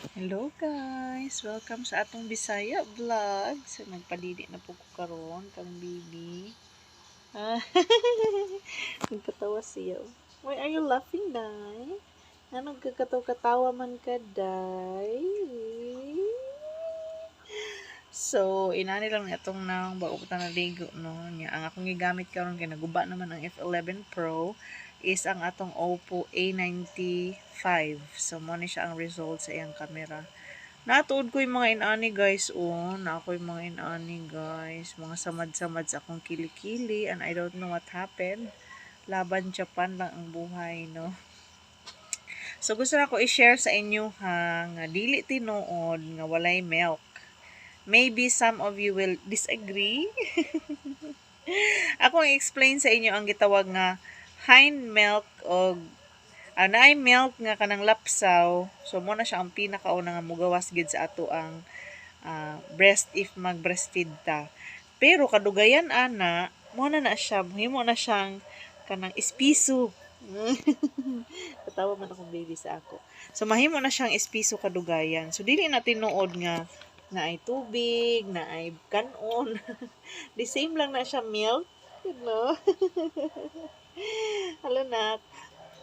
Hello guys! Welcome sa atong Bisaya vlog. So nagpadidi na po ko karon kang baby. Ah, nagpatawa siya. Why are you laughing, Day? Anong kakatawa-katawa man ka, Day? So, inani lang ni atong nang bago pa ta naligo, no? Nya, ang akong gigamit karon kay naguba naman ang F11 Pro is ang atong Oppo A95. So, mo ni siya ang result sa iyang camera. Natuod ko yung mga inani, guys, oh. Na ako yung mga inani, guys. Mga samad-samad sa akong kilikili and I don't know what happened. Laban Japan lang ang buhay, no? So, gusto na ko i-share sa inyo ha, nga dili tinuod nga walay milk. Maybe some of you will disagree. Ako i-explain sa inyo ang gitawag nga hind milk o naay milk nga kanang lapsaw. So mo na siya ang pinakauna nga mugawas gid sa ato ang breast if mag-breastfeed ta. Pero kadugayan ana, mo na na siya, himo na siyang kanang espiso. Katawa man akong baby sa ako. So mahimo na siyang espiso kadugayan. So dili na tinuod nga na ay tubig, na ay kanon. The same lang na siya milk, no? Hello, nak.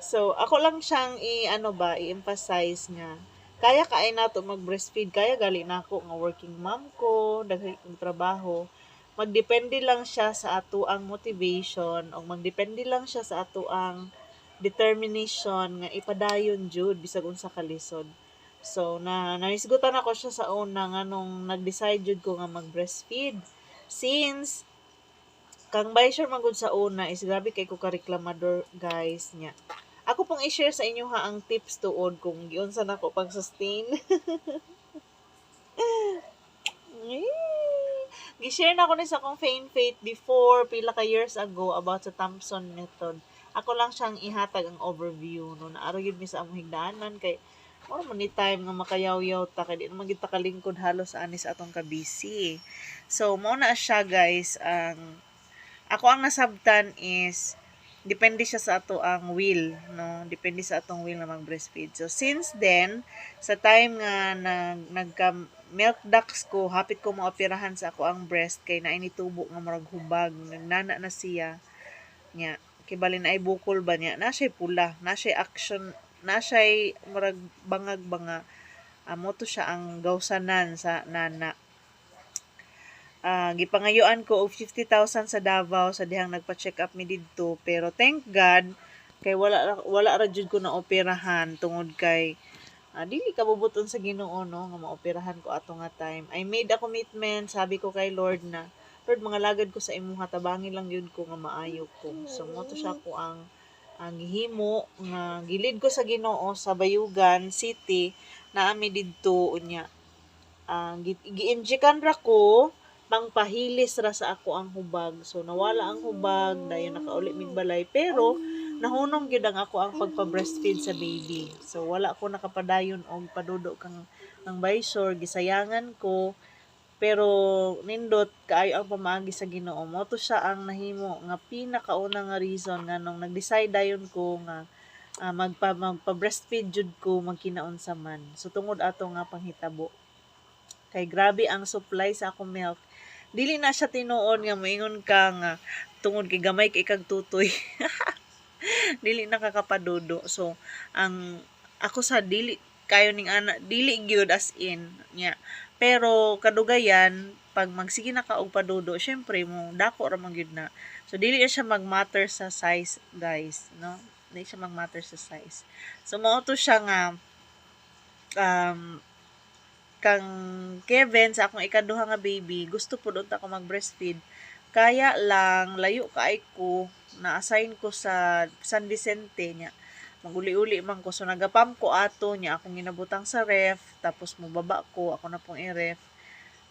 So, ako lang siyang i ano ba, i-emphasize nga kaya kaay nato mag-breastfeed, kaya gali nako nga working mom ko, daghan kong trabaho. Magdepende lang siya sa ato ang motivation o magdepende lang siya sa ato ang determination nga ipadayon jud bisag unsa kalisod. So, na nahisgutan ako siya sa una nga nung nag-decide jud ko nga mag-breastfeed. Since kang Bisure man gud sa una is grabe kay ko ka-reklamador, guys, nya. Ako pong i-share sa inyo ha ang tips tuod kung giunsa nako pag-sustain. Eh, gi-share na ko ni sa akong fain faith before pila ka years ago about sa Thompson method. Ako lang siyang ihatag ang overview, no, naara gyud mi sa among higdaanan kay mura man ni time nga makayaw-yaw ta kay di naman gyud ta kalingkod halos ani sa atong kabisi. So mo na siya, guys, ang ako ang nasabtan is depende siya sa ato ang will, no? Depende sa atong will na mag-breastfeed. So since then, sa time nga nagka milk ducts ko, hapit ko maoperahan sa ako ang breast kay naay nitubo nga murag hubag, nagnana na siya nya kay bali na ay bukol ba niya, na siya pula, na siya action, na siya murag bangag ba nga mo to siya ang gawsanan sa nana. Gipangayuan ko og 50,000 sa Davao sa dihang nagpa-check up mi didto, pero thank God kay wala wala ra jud ko na operahan tungod kay dili ka bubuton sa Ginoo, no, nga maoperahan ko ato nga time. I made a commitment, sabi ko kay Lord na, "Lord, mga lagad ko sa imuha, tabangi lang gyud ko nga maayo ko." So mo to siya ko ang gihimo nga gilid ko sa Ginoo sa Bayugan City na ami didto unya. Ang gi-injectan ra ko pangpahilis ra sa ako ang hubag. So nawala ang hubag, dayon nakauli mig balay, pero nahunong gyud ang ako ang pagpa-breastfeed sa baby. So wala ko nakapadayon og padudo kang ang Bisor, gisayangan ko, pero nindot kaayo ang pamaagi sa Ginoo. Mo to siya ang nahimo nga pinakauna nga reason nga nung nag-decide dayon ko nga magpa breastfeed jud ko magkinaunsa man. So tungod ato nga panghitabo. Kay grabe ang supply sa akong milk. Dili na siya tinuod nga moingon ka nga tungod kay gamay kay kag tutoy, dili na kakapadudo. So ang ako sa dili kayo ning ana, dili gyud as in nya. Pero kadugayan pag magsige na ka og padudo, syempre mo dako ra man gyud na. So dili na siya mag-matter sa size, guys, no? Dili siya mag-matter sa size. So mao to siya nga kang Kevin sa akong ikaduha nga baby, gusto pud unta ko mag-breastfeed. Kaya lang layo kaay ko, na-assign ko sa San Vicente nya. Maguli-uli man ko, so nagapam ko ato niya akong ginabutang sa ref, tapos mobaba ko, ako na pong i-ref.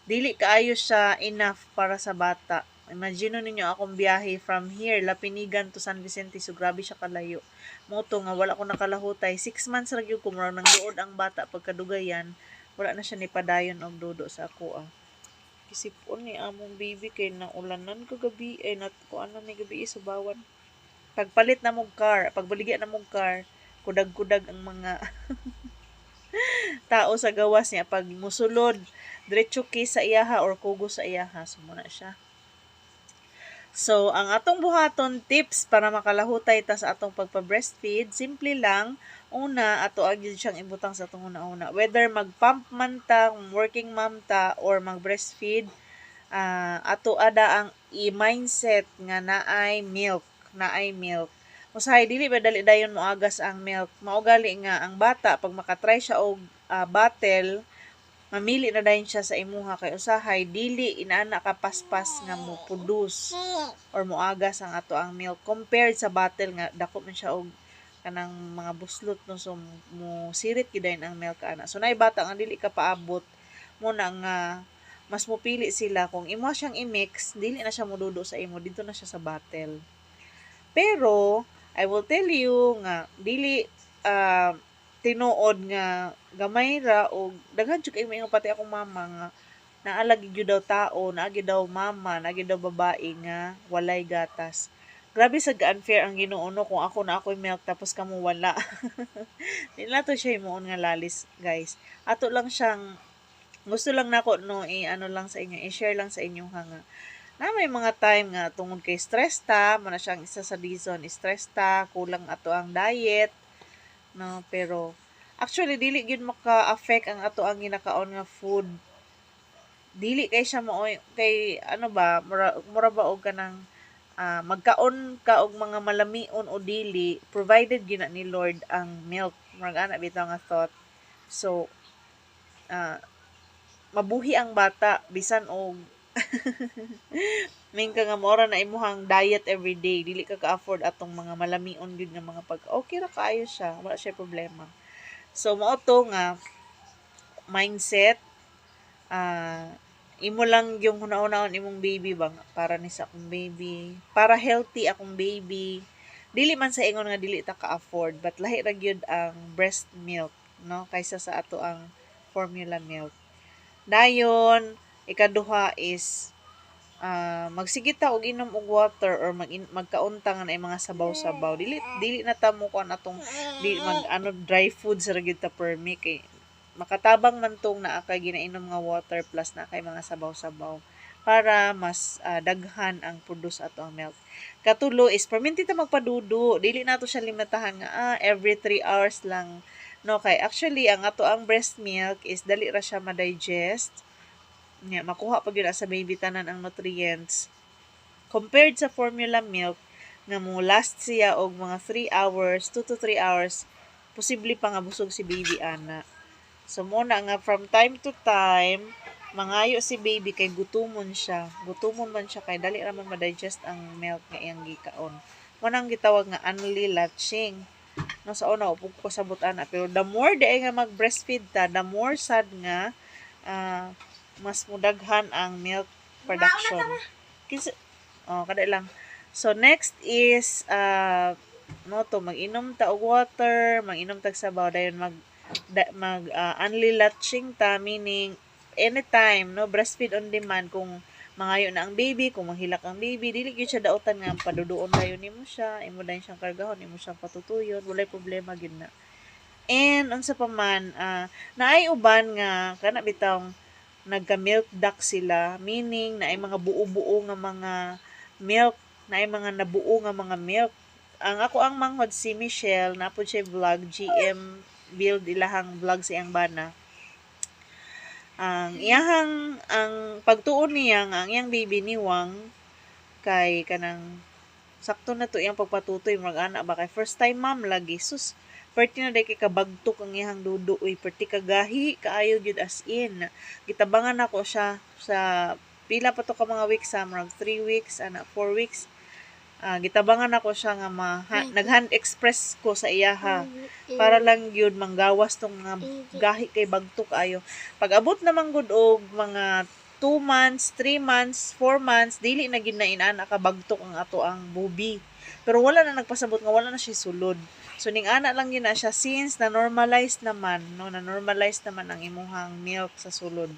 Dili kaayo siya enough para sa bata. Imagine ninyo akong biyahe from here, Lapinigan to San Vicente, so grabe siya kalayo. Moto nga wala ko nakalahutay. 6 months ra gyud ko, murag nang duod ang bata pagkadugayan. Wala na siya ni padayon og dudo sa ako ah. Kisipon ni among baby kay naulanan kagabi ay nat kuan na ni gabi subawan. Pagpalit na mong car, pagbaligya na mong car, kudag-kudag ang mga Tao sa gawas niya pag musulod, diretso kiss sa iyaha or kugo sa iyaha. So muna siya. So, ang atong buhaton, tips para makalahutay ta sa atong pagpa-breastfeed, simple lang. Una, ato gyud siyang ibutang sa atong una-una. Whether mag-pump man ta, working mom ta, or mag-breastfeed, ato ada ang i-mindset nga naay milk, naay milk. Usahay dili ba dali dayon moagas ang milk. Mao gali nga ang bata pag makatry siya og bottle, mamili na dayon siya sa imuha kay usahay dili inana ka paspas nga mo produce or moagas ang ato ang milk compared sa bottle nga dako man siya og kanang mga buslot, no? So mo sirit gyud dayon ang milk ana. So naay bata nga dili ka paabot mo na nga mas mopili sila kung imo siyang i-mix, dili na siya modudo sa imo, didto na siya sa bottle. Pero I will tell you nga dili tinuod nga gamay ra og daghan jud kay moingon, pati akong mama, nga naa lagi gyud daw tao, naa gyud daw mama, naa gyud daw babae nga walay gatas. Grabe sa unfair ang Ginoo, no, kung ako na ako'y milk tapos kamo wala. Di na to siya himuon nga lalis, guys. Ato lang siyang gusto lang nako, no, i-ano lang sa inyo, i-share lang sa inyo ha, nga na may mga time nga tungod kay stress ta, mo na siyang isa sa reason, stress ta, kulang ato ang diet, no? Pero actually dili gyud maka-affect ang ato ang ginakaon nga food. Dili kay siya mao kay ano ba, mura, mura ba og kanang magkaon ka og mga malamion o dili, provided gyud na ni Lord ang milk, murag ana bitaw nga thought. So mabuhi ang bata bisan og ming ka nga mora na imuhang diet everyday, dili ka ka-afford atong mga malamion gyud nga mga pag, okay ra kaayo siya, wala siya problema. So mao to nga mindset, imo lang yung huna-hunaon imong baby ba nga, para ni sa akong baby, para healthy akong baby. Dili man sa ingon nga dili ta ka-afford, but lahi ra gyud ang breast milk, no, kaysa sa ato ang formula milk. Dayon ikaduha is magsige ta og inom og water or magkaon ta nga naay mga sabaw-sabaw. Dili dili na ta mo kuan atong di mag ano, dry foods ra gyud ta permi kay makatabang man tong naa kay ginainom nga water plus naa kay mga sabaw-sabaw para mas daghan ang produce ato ang milk. Katulo is perminti ta magpadudo. Dili nato siya limitahan nga every 3 hours lang, no, kay actually ang ato ang breast milk is dali ra siya ma-digest. Nya makuha pa gyud sa baby tanan ang nutrients compared sa formula milk nga mo last siya og mga 3 hours, 2 to 3 hours, posible pa nga busog si baby ana. So mo na nga from time to time mangayo si baby kay gutumon siya. Gutumon man siya kay dali ra man ma-digest ang milk nga iyang gikaon. Mo nang gitawag nga only latching. No, sa una wa ko kasabot ana, pero the more diay nga mag-breastfeed ta, the more sad nga mas mudaghan ang milk production. Kinsa oh, kada lang. So next is no to mag-inom ta og water, mag-inom tag sabaw, dayon mag only latching ta, meaning anytime, no, breastfeed on demand. Kung mangayo na ang baby, kung manghilak ang baby, dili gyud siya dautan nga paduduon dayon nimo siya, imo dayon siyang kargahon, imo siyang patutuyon, walay problema gyud na. And unsa pa man, naay uban nga kana bitawng nagka milk duct sila, meaning naay mga buo-buo nga mga milk, naay mga nabuo nga mga milk. Ang ako ang manghod si Michelle, naa pod siya vlog, GM build ilahang vlog sa iyang bana. Ang iyahang ang pagtuon niya nga ang iyang baby niwang kay kanang sakto na to iyang pagpatutoy, murag ana ba, kay first time mom lagi. Sus, perti na day kay kabagtok ang iyang dudo uy, perti kagahi kaayo gyud, as in gitabangan nako siya sa pila pa to ka mga weeks sa murag 3 weeks ana, 4 weeks. Gitabangan nako siya nga ma nag-hand express ko sa iyaha para lang gyud manggawas tong mga gahi kay bagtok ayo. Pag abot naman gud og mga 2 months, 3 months, 4 months, dili na gid na inana ka bagtok ang ato ang bubi. Pero wala na nagpasabot nga wala na siya sulod. So ning ana lang gyud na siya since na normalize naman, no, na normalize naman ang imuhang milk sa sulod.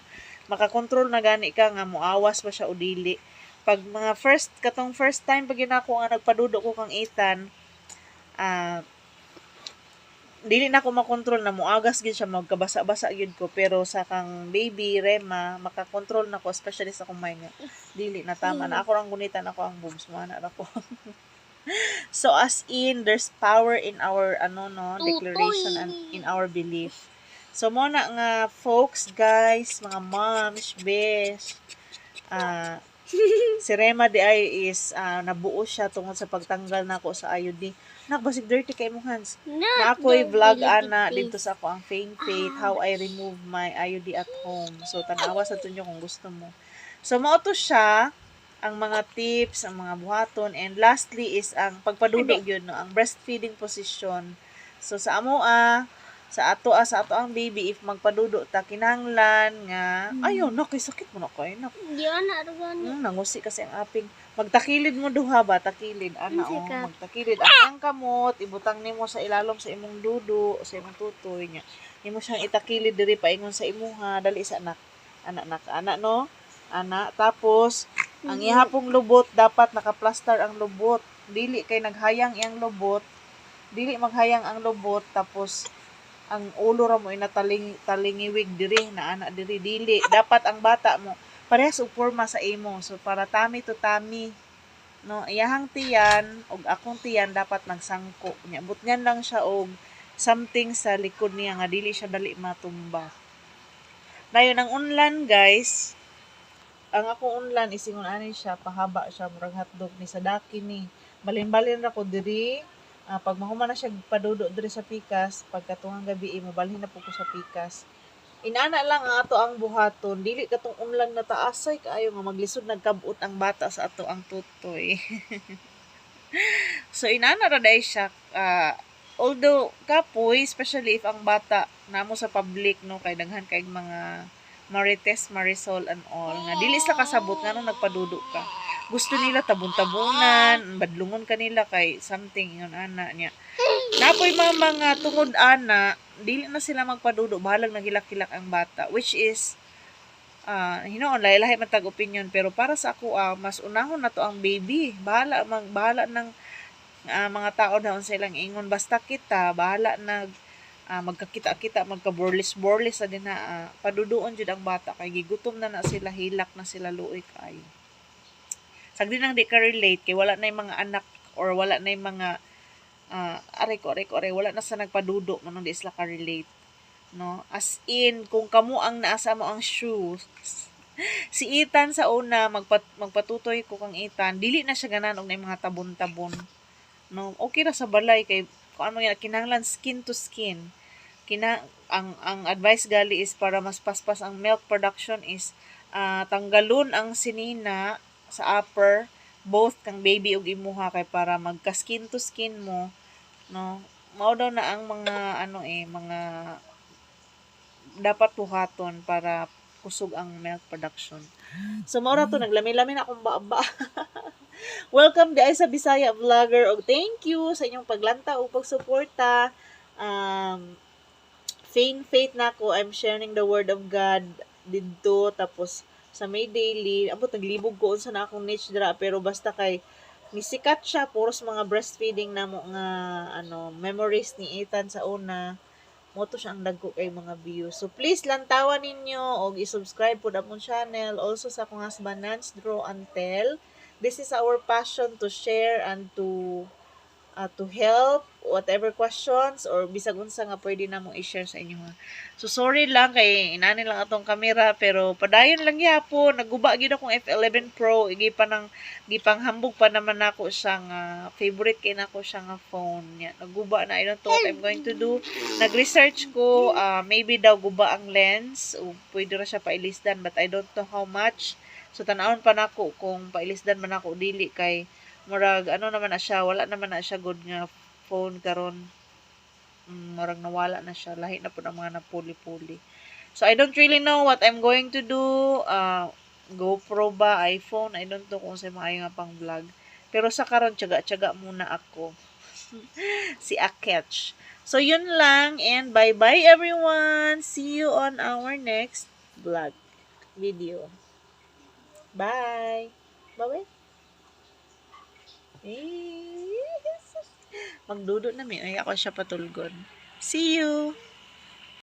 Makakontrol na gani ka nga moawas ba siya o dili. Pag mga first katong first time pag ginako nga nagpadudo ko kang Ethan, Dili na ako makontrol na muagas gid siya, magkabasa-basa gid ko, pero sa kang baby Rema makakontrol na ko, especially sa akong mind nga dili na tama na ako rang gunitan ako ang boobs mo na ko. So as in, there's power in our ano, no, declaration and in our belief. So mo na nga, folks, guys, mga moms, besh, si Rema di ay is nabuo siya tungod sa pagtanggal nako sa IUD. Nak, basig dirty kay imong hands. Na ako'y vlog ana dito sa ako ang Fain Faith, how I remove my IUD at home. So tanawa sa tunyo kung gusto mo. So mao to siya ang mga tips, ang mga buhaton, and lastly is ang pagpadudo gyud, no, ang breastfeeding position. So sa amo sa ato ang baby, if magpadudo ta, kinahanglan nga ayo na kay sakit mo na kay nak. Di ana ra gani. Nangusi kasi ang aping. Magtakilid mo duha ba? Takilid. Ana, Unsa oh. ka? Magtakilid. Ang iyang kamot, ibutang nimo sa ilalom sa imong dudo, sa imong tutoy niya. Imo siyang itakilid diri paingon sa imuha. Dali sa anak. Ana, nak. Ana, no? Ana. Tapos, ang ihapong lubot, dapat nakaplastar ang lubot. Dili kay naghayang iyang lubot. Dili maghayang ang lubot, tapos ang ulo ra mo inataling talingiwig diri na ana diri, dili dapat ang bata mo parehas og porma sa imo, so para tummy to tummy, no, iyahang tiyan og akong tiyan dapat nagsangko nya. Butngan lang siya og something sa likod niya nga dili siya dali matumba. Dayon ang unlan, guys, ang akong unlan is ingon ani siya, pahaba siya, murag hotdog ni sa daki ni. Balin-balin ra ko diri. Pag mahuman na siya padudo diri sa pikas, pagkatungang gabi mo balhin na po ko sa pikas. Inana lang ang ato ang buhaton, dili katong unlan na taasay kaayo nga maglisod nagkabot ang bata sa ato ang tutoy. So inana ra dai siya, although kapoy, especially if ang bata namo sa public, no, kay daghan kay mga Marites, Marisol and all nga dili sila kasabot nganong nagpadudo ka. Gusto nila tabon-tabunan, badlungon kanila kay something ingon ana niya. Napoy mga mga tungod ana, dili na sila magpadudo, bahalag naghilak-hilak ang bata, which is hinuon lahi-lahi man tag opinion, pero para sa ako, mas unahon na to ang baby. Bahala mag bahala ng mga tao na unsa ilang ingon, basta kita bahala nag magkakita-kita, magka-borlis-borlis sa din na, paduduon jud ang bata kay gigutom na na sila, hilak na sila, luoy kaayo. Sagdi nang di ka relate kay wala na yung mga anak or wala na yung mga aray ko, aray ko, aray, wala na sa nagpadudo mo nang di sila ka relate, no? As in, kung kamo ang naasa mo ang shoes, si Ethan sa una, magpatutoy ko kang Ethan, dili na siya ganan og na yung mga tabon-tabon, no? Okay ra sa balay kay kung ano yan, kinahanglan skin to skin. Kina ang ang advice gali is para mas paspas ang milk production is tanggalon ang sinina sa upper, both kang baby ug imuha, kay para magka skin to skin mo, no? Mao daw na ang mga ano eh, mga dapat buhaton para kusog ang milk production. So mao ra to, naglami-lami na akong baba. Welcome di ay sa Bisaya Vlogger og thank you sa inyong paglanta ug pagsuporta. Fain Faith na ako, I'm sharing the word of God didto, tapos sa May Daily, abot naglibog ko unsa na akong niche dira, pero basta kay nisikat siya puros mga breastfeeding namo nga ano, memories ni Ethan sa una, mo to siya ang dagko kay mga views. So please lantawan ninyo og i-subscribe pud akong channel, also sa akong husband, Nance Draw and Tell. This is our passion to share and to help whatever questions or bisag unsa nga pwede namo i-share sa inyo ha. So sorry lang kay inani lang atong kamera, pero padayon lang gyapon. Naguba gyud akong F11 Pro, gi pa nang gipanghambog pa naman nako siya nga favorite kay nako siya nga phone niya. Naguba na, I don't know what I'm going to do. Nag-research ko, maybe daw guba ang lens o pwede ra siya pailisdan, but I don't know how much. So tan-awon pa nako kung pailisdan man ako dili, kay murag ano naman na siya, wala naman na siya good nga phone karon. Murag nawala na siya, lahi na pud ang mga napuli-puli. So I don't really know what I'm going to do. GoPro ba, iPhone, I don't know kung sa maayo nga pang vlog. Pero sa karon tiyaga-tiyaga muna ako. Si Aketch. So yun lang and bye-bye, everyone. See you on our next vlog video. Bye. Bye-bye. Eh, magdudo na mi. Ay, ako siya patulgon. See you!